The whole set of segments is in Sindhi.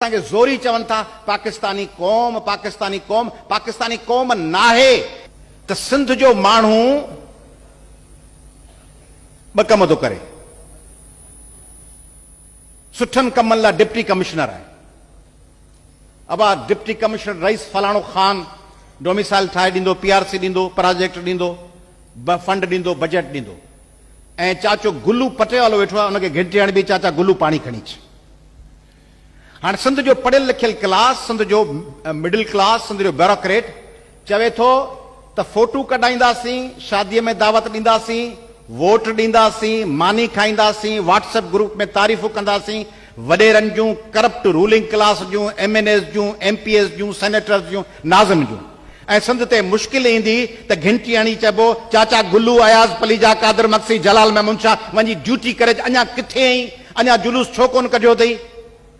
اسان کي زوري چون ٿا پاڪستاني قوم پاڪستاني قوم پاڪستاني قوم ناهي. ته سنڌ جو ماڻهو ٻه ڪم ٿو ڪري سٺن ڪمن لاء ڊپٽي ڪمشنر آهي ابا ڊپٽي ڪمشنر رئيس فلاڻو خان ڊوميسائل ٺاهي ڏيندو پي آر سي ڏيندو پراجيڪٽ ڏيندو فنڊ ڏيندو بجيٽ ڏيندو ۽ چاچو گلو پٽيوالو ويٺو آهي ان کي گهنٽي هڻبي چاچا گلو پاڻي کڻي اچ. هاڻ سنڌ جو پڙهيل لکيل ڪلاس، سنڌ جو مڊل ڪلاس، سنڌ جو بيوروڪريٽ چوي ٿو ته فوٽو ڪڍائينداسين، شاديء ۾ دعوت ڏينداسين، ووٽ ڏينداسين، ماني کائينداسين، واٽس ايپ گروپ ۾ تعريفون ڪنداسين، وڏيرن جون، ڪرپٽ رولنگ ڪلاس جون، ايم اين ايز جون، ايم پي ايز جون، سينيٽرز جون، ناظم جون. ۽ سنڌ تي مشڪل ايندي ته گهنٽي هڻي چئبو، چاچا گلو، اياز پليجا، قادر مگسي، جلال محمود شاهه وڃي ڊيوٽي ڪري اچ، اڃا ڪٿي آهين؟ اڃا جلوس ڇو ڪونه ڪڍيو اٿئي؟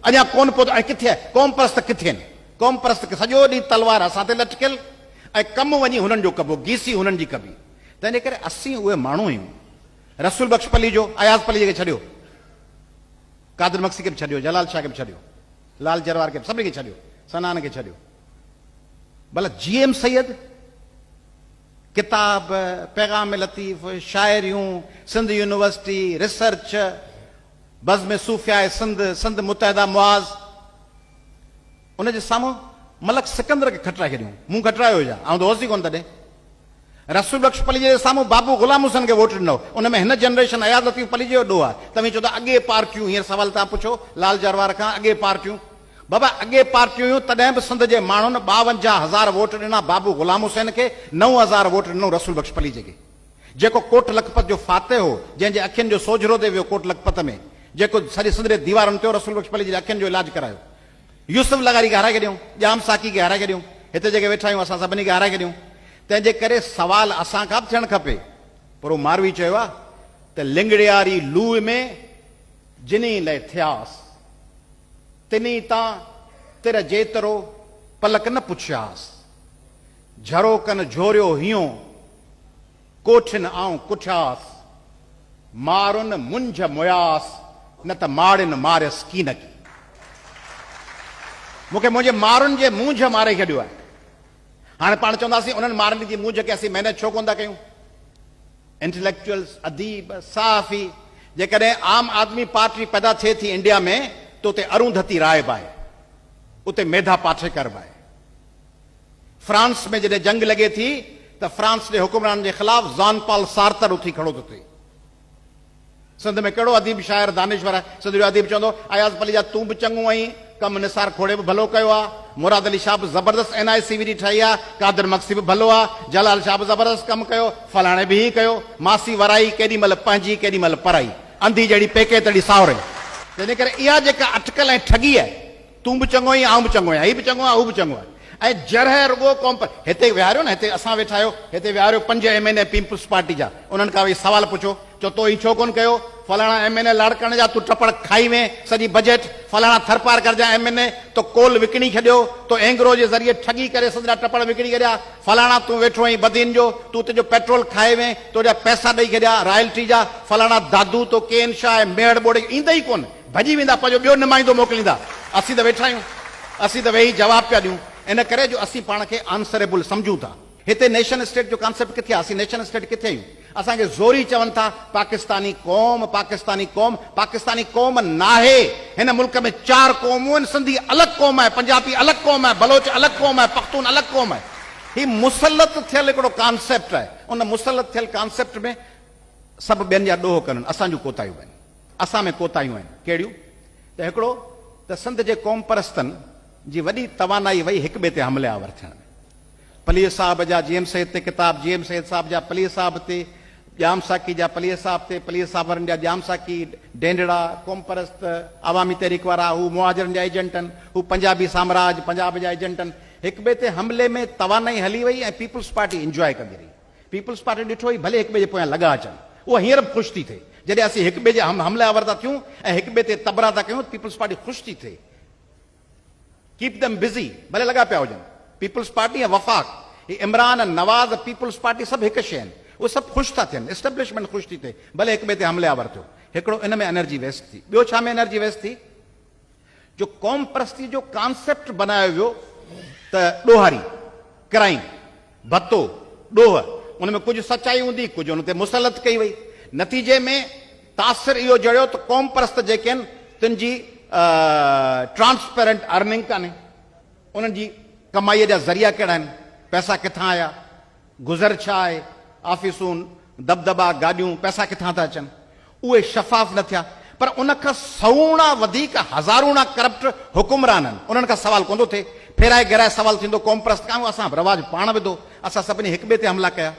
اڃا ڪونه پهتو ۽ ڪٿي آهي؟ قومپرست ڪٿي آهن؟ قومپرست سڄو ڏينهن تلوار اسان تي لٽڪيل ۽ ڪم وڃي هنن جو ڪبو، گيسي هنن جي ڪبي. تنهنجي ڪري اسين اهي ماڻهو آهيون. رسول بخش پليجو، اياز پليجي کي ڇڏيو، قادر مگسي کي به ڇڏيو، جلال شاهه کي به ڇڏيو، لال جروار کي به، سڀني کي ڇڏيو، صنعان کي ڇڏيو. ڀلا جي ايم سيد، ڪتاب، پيغام لطيف، شاعريون، سنڌ يونيورسٽي، ريسرچ، بزم صوفياء سنڌ، سنڌ متحده معاذ، ان جي سامهون ملڪ سڪندر کي کٽرائي ڇڏيون. مون کٽرايو هو ڇا؟ آئون ته هوس ئي ڪونه تڏهن. رسول بخش پليجي جي سامهون بابو غلام حسين کي ووٽ ڏنو. ان ۾ هن جنريشن اياز لطيف پليجي جو ڏوهه آهي. توهين چئو ٿا اڳي پارٽيون، هينئر سوال توهان پڇيو لال جروار کان اڳي پارٽيون. بابا اڳي پارٽيون هيون تڏهن به سنڌ جي ماڻهن 52 هزار ووٽ ڏنا بابو غلام حسين کي، 9000 ووٽ ڏنو رسول بخش پليجي کي. جيڪو ڪوٽ لکپت جو فاتح هو، جنهن جي اکين جو سوجهرو تي ويو ڪوٽ لکپت ۾، جيڪو سڄي سنڌ جي ديوارن تي هو، رسول بخش پليجي جي اکين جو علاج ڪرايو. يوسف لغاري کي هارائي ڇڏيائون، ڄام ساقي کي هارائي ڇڏيائون، هتي جيڪي ويٺا آهيون اسان سڀني کي هارائي ڇڏيائون. تنهن جي ڪري سوال اسان کان به ٿيڻ کپي. پر هو ماروي چيو آهي ته لنگڙياري لوء ۾ جني لئه ٿياس. تني تان تر جيترو پلڪ نه پڇياس. جھروڪن جھوريو هيون، ڪوٺين آئون ڪٺياس. مارن منجھ موياس، نه ته ماڙين ماريس ڪينڪي. مون کي منهنجي مارن جي مونجھ ماري ڇڏيو آهي. هاڻي پاڻ چونداسين انهن مارن جي مونجھ کي اسين مئنيج ڇو ڪونه ٿا ڪيون؟ انٽليڪچوئلز، اديب، صحافي، جيڪڏهن عام آدمي پارٽي پيدا ٿئي ٿي انڊيا ۾ ته اتي ارونڌتي راء به آهي، اتي ميڌا پاٺيڪر به آهي. فرانس ۾ جڏهن جنگ لڳي ٿي ته فرانس جي حڪمرانن جي خلاف زان پال سارتر اٿي کڙو ٿو ٿئي. سنڌ ۾ ڪهڙو اديب، شاعر، دانشور آهي؟ سنڌ جو اديب چوندو، اياز پليجا تون به چڱو آهين، ڪم نثار کوڙي به ڀلو ڪيو آ، مراد علي شاهه به زبردست اين آء سي وي ڊي ٺاهي آ، قادر مگسي به ڀلو آ، جلال شاهه به زبردست ڪم ڪيو، فلاڻي به هيئن ڪيو، ماسي ورائي، ڪيڏي مهل پنهنجي، ڪيڏي مهل پرائي، انڌي جهڙي پيڪي تهڙي ساهوري. تنهن ڪري اها جيڪا اٽڪل ۽ ٺڳي آهي، تون به چڱو آهين، آئون به چڱو آهيان، هي به چڱو آهي، هو به چڱو آهي ۽ جرح رڳو قوم پر هتي ويهاريو نه، هتي اسان ويٺا آهيو، هتي ويهاريو پنج ايم اين اي پيپلز پارٽي جا، انهن کان ويهي سوال پڇو، چئو تو هي ڇو ڪونه ڪيو، فلاڻا ايم اين اي لاڙڪاڻي جا تون ٽپڙ کائي وئين سڄي بجيٽ، فلاڻا ٿرپارڪر جا ايم اين اي تو ڪول وڪڻي ڇڏيو، تو اينگرو جي ذريعي ٺڳي ڪري سنڌ جا ٽپڙ وڪڻي ڇڏيا، فلاڻا تون ويٺو آهين بدين جو، تون اتي جو پيٽرول کائي وئين، تو جا پئسا ڏئي ڇڏيا رائلٽي جا، فلاڻا دادو تو ڪين شاهه ۽ ميهڙ ٻوڙي ايندئي ڪونه. ڀڄي ويندا پنهنجو ٻيو نمائندو موڪليندا اسين ته ويٺا آهيون اسين ته ويهي جواب پيا ڏيون ان ڪري جو اسين پاڻ کي آنسريبل سمجهون ٿا هتي نيشن اسٽيٽ جو ڪانسيپٽ ڪٿي آهي اسين نيشن اسٽيٽ ڪٿي آهيون اسان کي زوري چون ٿا پاڪستاني قوم پاڪستاني قوم پاڪستاني قوم ناهي هن ملڪ ۾ چار قومون آهن سنڌي الڳ قوم آهي پنجابي الڳ قوم آهي بلوچ الڳ قوم آهي پختون الڳ قوم آهي هي مسلط ٿيل هڪڙو ڪانسيپٽ آهي ان مسلط ٿيل ڪانسيپٽ ۾ سڀ ٻين جا ڏوهه ڪن اسان جون ڪوتاهيون به آهن. اسان ۾ ڪوتاهيون آهن. ڪهڙيون؟ ته هڪڙو ته سنڌ جي قومپرستن جي وڏي توانائي وئي هڪ ٻئي تي حملي آور ٿيڻ ۾. پليجي صاحب جا جي ايم سيد تي ڪتاب، جي ايم سيد صاحب جا پليجي صاحب تي، ڄام ساقي جا پليجي صاحب تي، پليجي صاحب وارن جا ڄام ساقي، ڊينڊڙا، قومپرست، عوامي تحريڪ وارا، هو مهاجرن جا ايجنٽ آهن، هو پنجابي سامراج، پنجاب جا ايجنٽ آهن. هڪ ٻئي تي حملي ۾ توانائي هلي وئي ۽ پيپلز پارٽي انجواء ڪندي رهي. پيپلز پارٽي ڏٺو ئي ڀلي هڪ ٻئي جي پويان لڳا اچن. اها هينئر به خوش ٿي ٿئي. جڏهن اسين هڪ ٻئي جي حمله آور ٿا ٿيون ۽ هڪ ٻئي تي تبرا ٿا ڪيون ته پيپلز پارٽي خوش ٿي ٿئي. ڪيپ ديم بزي، ڀلي لڳا پيا هجن. پيپلز پارٽي ۽ وفاق، هي عمران، نواز، پيپلز پارٽي سڀ هڪ شيء آهن. اهي سڀ خوش ٿا ٿين. اسٽيبلشمينٽ خوش ٿي ٿئي. ڀلي هڪ ٻئي تي حمله آور ٿيو. هڪڙو ان ۾ انرجي ويسٽ ٿي. ٻيو ڇا ۾ انرجي ويسٽ ٿي؟ جو قومپرستي جو ڪانسيپٽ بنايو ويو ته ڏوهاري، ڪرائيم، ڀتو، ڏوهه، ان ۾ ڪجهه سچائي هوندي، ڪجهه ان تي مسلط ڪئي وئي. نتيجي ۾ تاثر اهو جڙيو ته قومپرست جيڪي آهن تن جي ٽرانسپيرنٽ ارننگ ڪانهي، انهن جي ڪمائيء جا ذريعا ڪهڙا آهن، پئسا ڪٿان آيا، گذر ڇا آهي، آفيسون، دٻدٻا، گاڏيون، پئسا ڪٿان ٿا اچن، اهي شفاف نه ٿيا پر ان کان سئوڻا وڌيڪ هزاروڻا ڪرپٽ حڪمران آهن، انهن کان سوال ڪونه ٿو ٿئي، ڦيرائي گهرائي سوال ٿيندو قومپرست کان، اسان رواج پاڻ وڌو، اسان سڀني هڪ ٻئي تي حملا ڪيا.